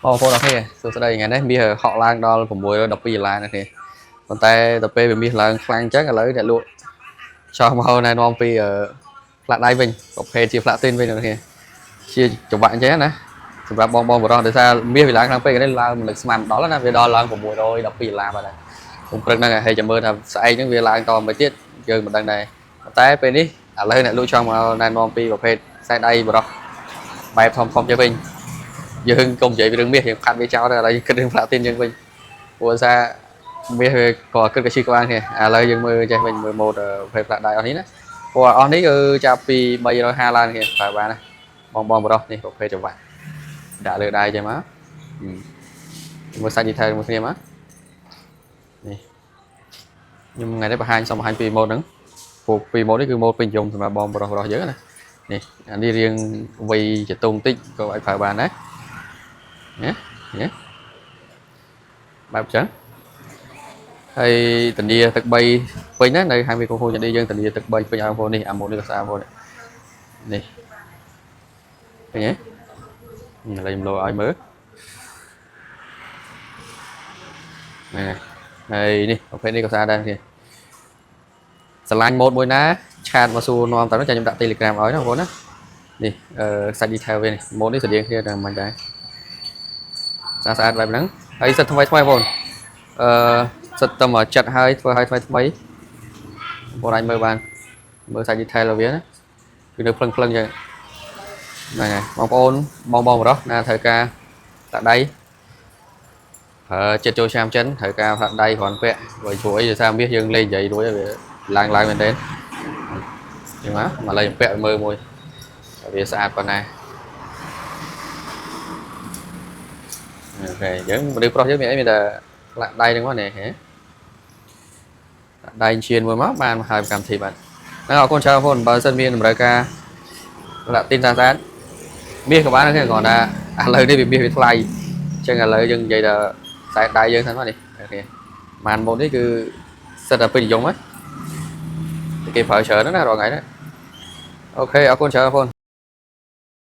បងប្អូនអរគ្នាសួស្តីថ្ងៃនេះមាសហក់ឡើងដល់612ដុល្លារណាគ្នាប៉ុន្តែដល់ពេលវាមាសឡើងខ្លាំងអញ្ចឹងឥឡូវអ្នកលក់ចង់មកណែនាំពីផ្លាក់ដៃវិញប្រភេទជាផ្លាក់ទីនវិញណាគ្នាជាចង្វាក់អញ្ចឹងណាសម្រាប់បងបងប្រុសដោយសារមាសវាឡើងខ្លាំងពេកនេះឡើងមិននឹកស្មានដល់ណាវាដល់ឡើង612ដុល្លារបាត់ហើយខ្ញុំព្រឹកហ្នឹងហើយចាំមើលថាស្អែកហ្នឹងវាឡើងតមួយទៀតយើងមិនដឹងដែរប៉ុន្តែពេលនេះឥឡូវអ្នកលក់ចង់មកណែនាំពីប្រភេទខ្សែដៃប្រុសបែបធំៗចេះវិញ យើងកុំនិយាយពីរឿងមាសយើងផាត់វាចោលទៅឥឡូវយើងគិតរឿងផ្លាទីនយើងវិញព្រោះសារមាសវាក៏គិតក៏ឈឺក្បាលគ្នាឥឡូវយើងមើលចេះវិញមើលម៉ូតប្រភេទផ្លាក់ដៃអស់នេះណាព្រោះអស់នេះគឺចាប់ពី350ឡើងគ្នាប្រើបានណាបងបងប្រុសនេះប្រភេទចង្វាក់ដាក់លើដៃចេះមកមើលសាច់ detail មួយគ្នាមកនេះខ្ញុំថ្ងៃនេះបង្ហាញសូមបង្ហាញពីម៉ូតហ្នឹងព្រោះពីម៉ូតនេះគឺម៉ូតពេញនិយមសម្រាប់បងប្រុសប្រុសយើងណានេះអានេះរៀងវ័យចតុងតិចក៏អាចប្រើបានដែរណាណាបែបចឹងហើយធានាទឹក3ពេញណានៅហាងមីក្រូហ្វូននេះយើងធានាទឹក3ពេញឲ្យបងប្អូននេះអាម៉ូននេះក៏ស្អាតបងប្អូននេះឃើញទេឥឡូវខ្ញុំលោឲ្យមើលនេះហើយនេះប្រភេទនេះក៏ស្អាតដែរគ្នាស្រឡាញ់ម៉ូតមួយណាឆាតមកសួរនាំតាមនោះចាំខ្ញុំដាក់ Telegram ឲ្យណាបងប្អូនណានេះអឺសាច់ detail វានេះម៉ូតនេះស្តៀងគ្នាតែមិនដែរស្អាតស្អាតបែបហ្នឹងហើយសិតថ្មីថ្មីបងប្អូនអឺសិតតែមកចិត្តហើយធ្វើឲ្យថ្មីថ្មីបងប្អូនអាចមើលបានមើលសាច់ detail របស់វាណាគឺនៅភ្លឹងភ្លឹងចឹងហ្នឹងហើយបងប្អូនបងបងប្រុសណាត្រូវការដាក់ដៃប្រើចិត្តចូលឆ្នាំចិនត្រូវការផ្លាក់ដៃគ្រាន់ពាក់ព្រោះព្រោះអីដោយសារមាសយើងលេងនិយាយរួចហើយវាឡើងឡើងមែនទែនចឹងមកមកលេងពាក់ឲ្យមើលមួយវាស្អាតប៉ុណ្ណាOK យើងមនុស្សប្រុសយើងមានអីមានតែផ្លាក់ដៃហ្នឹងមកនេះហ៎ដាក់ដៃឈានមួយមកបានមកហើយកម្មវិធីបាទហ្នឹងអរគុណច្រើនបងប្អូនបើសិនមានតម្រូវការផ្លាក់ទីនស្អាតស្អាតមាសក៏បានដែរគ្រាន់តែឥឡូវនេះវាមាសវាថ្លៃអញ្ចឹងឥឡូវយើងនិយាយថាខ្សែដៃយើងហ្នឹងមកនេះOK បានម៉ូតនេះគឺសិតតែពេញនិយមហ្នឹងគេប្រើច្រើនណាស់រាល់ថ្ងៃហ្នឹង OK អរគុណច្រើនបងប្អូន។